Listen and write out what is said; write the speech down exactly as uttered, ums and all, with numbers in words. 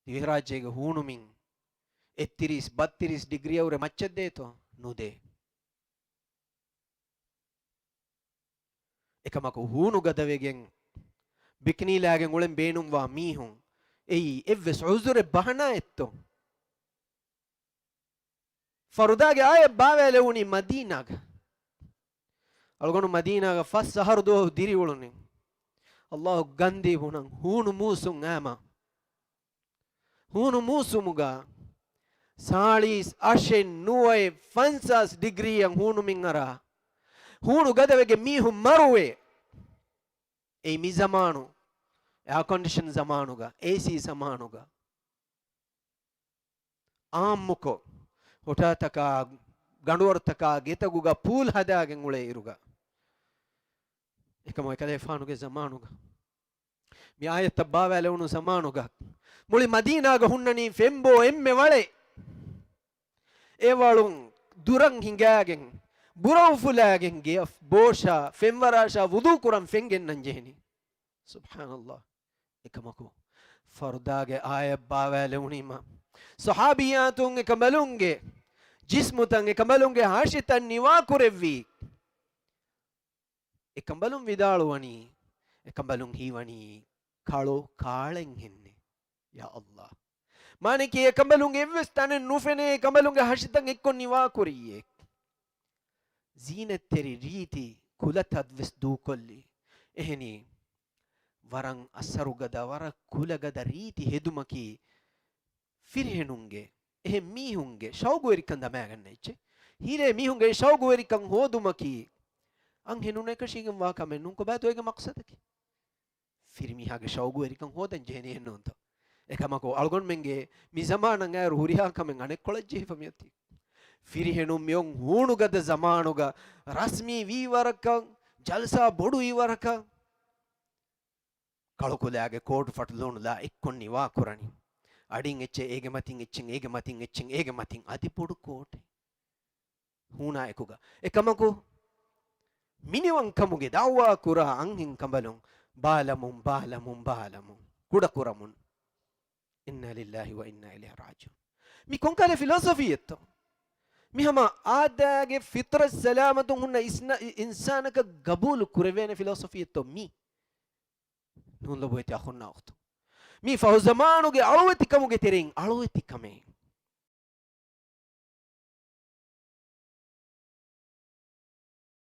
ދިވެހިރާއްޖޭގެ ހޫނުމިން އެއްތިރީސް ބައްތިރީސް ޑިގްރީއަށްވުރެ މައްޗަށް ދޭތޯ؟ ނުދޭ. އެކަމަކު ހޫނު ގަދަވެގެން ބިކްނީލާގެން އުޅެން ބޭނުންވާ މީހުން އެއީ އެއްވެސް ޢުޛުރެއް ބަހަނާއެއްތޯ؟ ފަރުދާގެ އާޔަތް ބާވާލެވުނީ މަދީނާގަ. އަޅުގަނޑު މަދީނާގަ ފަސް އަހަރު ދުވަހު ދިރިއުޅުނީ. އައްލާހު ގަންދީ ބުނަން ހޫނު މޫސުން އާމާ. ހޫނު މޫސުމުގަ ސާޅީސް އަށެއް ނުވައެއް ފަންސާސް ޑިގްރީއަށް ހޫނުމިން އަރާ، ހޫނު ގަދަވެގެން މީހުން މަރުވޭ. އެއީ މި ޒަމާނު، އެއާކޮންޑިޝަން ޒަމާނުގަ، އޭސީ ޒަމާނުގަ. އާއްމުކޮށް، ހޮޓާތަކާ، ގަނޑުވަރުތަކާ ގެތަކުގަ ޕޫލް ހަދާގެން އުޅޭ އިރުގަ، އެކަމު އެކަލޭފާނުގެ ޒަމާނުގަ، މި އާޔަތަށް ބާވާލެވުނު ޒަމާނުގަ، މުޅި މަދީނާގަ ހުންނަނީ ފެންބޯ އެންމެ ވަޅެއް. އެ ވަޅުން ދުރަށް ހިނގާގެން، ބުރަ އުފުލާގެން ގެއަށް ބޯށާ ފެންވަރާށާ ވުޟޫ ކުރަން ފެން ގެންނަން ޖެހެނީ. ސުބްޙާނައްލާހް. އެކަމަކު، ފަރުދާގެ އާޔަތް ބާވާލެވުނީމަ، ޞަޙާބިއްޔާތުން އެކަނބަލުންގެ ޖިސްމުތައް، އެކަނބަލުންގެ ހަށިތައް ނިވާކުރެއްވީ. އެކަނބަލުން ވިދާޅުވަނީ، އެކަނބަލުން ހީވަނީ ކަޅު ކާޅެއްހެންނޭ. ޔާ އައްލާހް. މާނައަކީ އެކަނބަލުން އެއްވެސް ތަނެއް ނުފެނޭ، އެކަނބަލުންގެ ހަށިތައް އެއްކޮށް ނިވާކުރިއްޔޭ. ޒީނަތްތެރި ރީތި ކުލަތައްވެސް ދޫކޮށްލި. އެހެނީ، ވަރަށް އަސަރުގަދަ، ވަރަށް ކުލަގަދަ ރީތި ހެދުމަކީ ފިރިހެނުންގެ، އެހެން މީހުންގެ ޝައުގުވެރިކަން ދަމާގަންނަ އެއްޗެއް. ހީރޭ މީހުންގެ ޝައުގުވެރިކަން ހޯދުމަކީ އަންހެނުން އެކަށީގެން ވާ ކަމެއް ނޫން. ކޮބާތޯ އޭގެ މަޤްޞަދަކީ؟ ފިރިމީހާގެ ޝައުގުވެރިކަން ހޯދަން ޖެހެނީ އެއްނޫންތޯ؟ އެކަމަކު އަޅުގަނޑުމެންގެ މި ޒަމާނަށް އައިރު ހުރިހާ ކަމެއް އަނެއްކޮޅަށް ޖެހިފަ މިއޮތީ. ފިރިހެނުން މިއޮން ހޫނުގަދަ ޒަމާނުގަ ރަސްމީ ވީ ވަރަކަށް، ޖަލްސާ ބޮޑުވީ ވަރަކަށް، ކަޅުކުލާގެ ކޯޓު ފަޓުލޫނުލާ އެއްކޮށް ނިވާ ކުރަނީ. އަޑިން އެއްޗެއް އޭގެ މަތިން އެއްޗެއް، އޭގެ މަތިން އެއްޗެއް، އޭގެ މަތިން އަދި ބޮޑު ކޯޓެއް. ހޫނާއެކުގަ. އެކަމަކު، މިނިވަންކަމުގެ ދަޢުވާ ކުރާ އަންހެން ކަނބަލުން ބާލަމުން، ބާލަމުން، ބާލަމުން، ކުޑަކުރަމުން. އިންނާ ލިއްލާހި ވަ އިންނާ އިލައިހި ރާޖިޢޫން. މި ކޮންކަހަލަ ފިލޯސޮފީއެއްތޯ؟ މި ހަމަ އާދައިގެ ފިޠްރަތް ސަލާމަތުން ހުންނަ އިސްނަ-، އިންސާނަކަށް ގަބޫލު ކުރެވޭނެ ފިލޯސޮފީއެއްތޯ މީ؟ ނޫން ލޮބުވެތި އަޚުންނާ އުޚްތުން. މީ ފަހު ޒަމާނުގެ އަޅުވެތިކަމުގެ ތެރެއިން އަޅުވެތި ކަމެއް.